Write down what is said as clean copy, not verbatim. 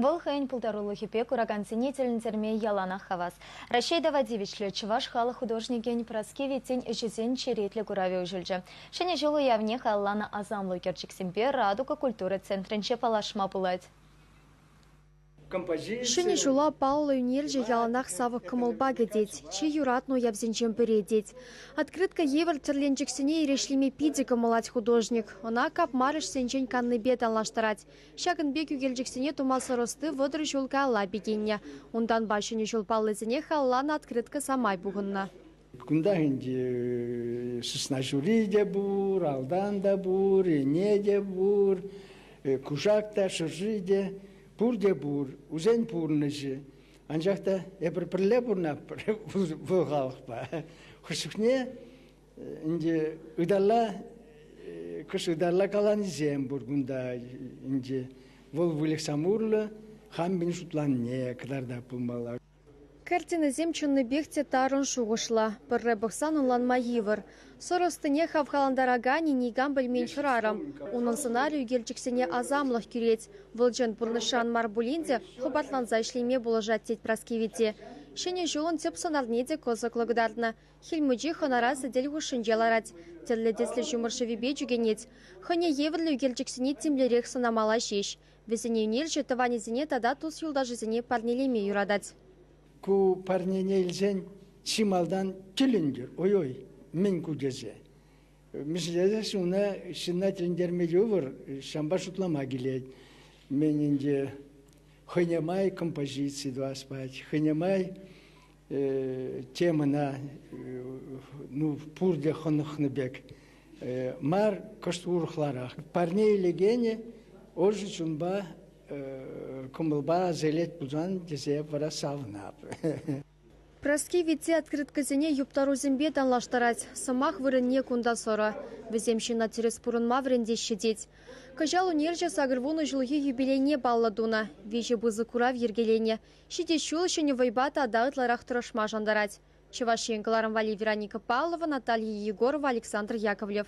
Вӑл хӑйӗн пултарулӑхӗпе куракансене тӗлӗнтерме яланах хавас. Раҫҫей тава тивӗҫлӗ чӑваш халӑх художникӗн Праски Виттин ӗҫӗсен черетлӗ куравӗ уҫӑлчӗ. Ҫӗнӗ ҫул уявне халалланӑ асамлӑ ӳкерчӗксемпе Радуга культура центрӗнче паллашма пулать. Ҫӗнӗ ҫула паллӑ ӳнерҫӗ яланах савӑк кӑмӑлпа кӗтет. Чи юратнӑ уявсенчен пӗри тет. Открытка евӗр тӗрленчӗксене эрешлеме питӗ кӑмӑллать художник. Ӑна капмар ӗҫсенчен каннипе танлаштарать. Ҫакӑн пек ӳкерчӗксене тума сӑрӑсти 30 ҫул каялла пикеннӗ. Унтанпа Ҫӗнӗ ҫул паллисене халалланӑ открытка самай пухӑннӑ. Кунта ӗнтӗ сысна ҫури те пур, алтан та пур, ӗне те пур, кушак та, шӑши те, пурте пур. Усен пурнӑҫӗ. Анчах та эпир пӗрле пурӑнатпӑр вӑл халӑхпа. Хӑш чухне ӗнтӗ ыталла, кӑш ыталла каланисем пур кунта ӗнтӗ. Вӑл выльӑхсем урлӑ хам мӗн шутланине кӑтартап пулмалла. Картинӑсем чӑннипех те тарӑн шухӑшлӑ. Пӗрре пӑхсан ӑнланма йывӑр. Сӑр ӑстине хавхалантараканӗ никам пӗлмен хӗрарӑм. Унӑн сӑнарӗ ӳкерчӗксене асамлӑх кӳрет. Вӑл чӑн пурнӑҫран мар пулин те хӑпартланса ӗҫлеме пулӑшать, тет Праски Витти. Ҫӗнӗ ҫулӑн тӗп сӑнарне те кӑсӑклӑ кӑтартнӑ. Хӗл Мучи хӑнара сӗтел хушшинче ларать. Тӗрлӗ тӗслӗ ҫумӑр шывӗпе чӳкенет. Хӑйне евӗрлӗ ӳкерчӗксене тимлӗрех сӑнамалла ҫеҫ. Вӗсене ӳнерҫӗ тӑванӗсене тата тус-юлташӗсене парнелеме юратать. Ку парнене илсен чи малтан тӗлӗнтӗр. Ой-ой, мӗн ку тесе. Мӗншӗн уна ҫынна тӗлӗнтерме йывӑр, ҫавӑнпа шутлама килет. Мӗн ӗнтӗ хӑйне май композици тӑвас пать, хӑйне май темӑна ну, пурте хӑнӑхнӑ пек мар, кӑшт урӑхларах. Парне илекенӗ ӑшӑ чунпа кӑмӑлпа аса илет пулсан тесе вара савӑнап. Праски Витти открыткӑсене юптарусемпе танлаштарать. Сӑмах вырӑнне кунта сӑрӑ. Вӗсем ҫынна тӗрӗс пурӑнма вӗрентеҫҫӗ тет. Кӑҫал ӳнерҫӗ 80 ҫулхи юбилейне паллӑ тунӑ. Виҫӗ пысӑк курав йӗркеленӗ. Ҫитес ҫул ҫӗнӗ вӑйпа тата ытларах тӑрӑшма шантарать. Чӑваш Ен кӑларӑм валли Вероника Павлова, Наталья Егорова, Александр Яковлев.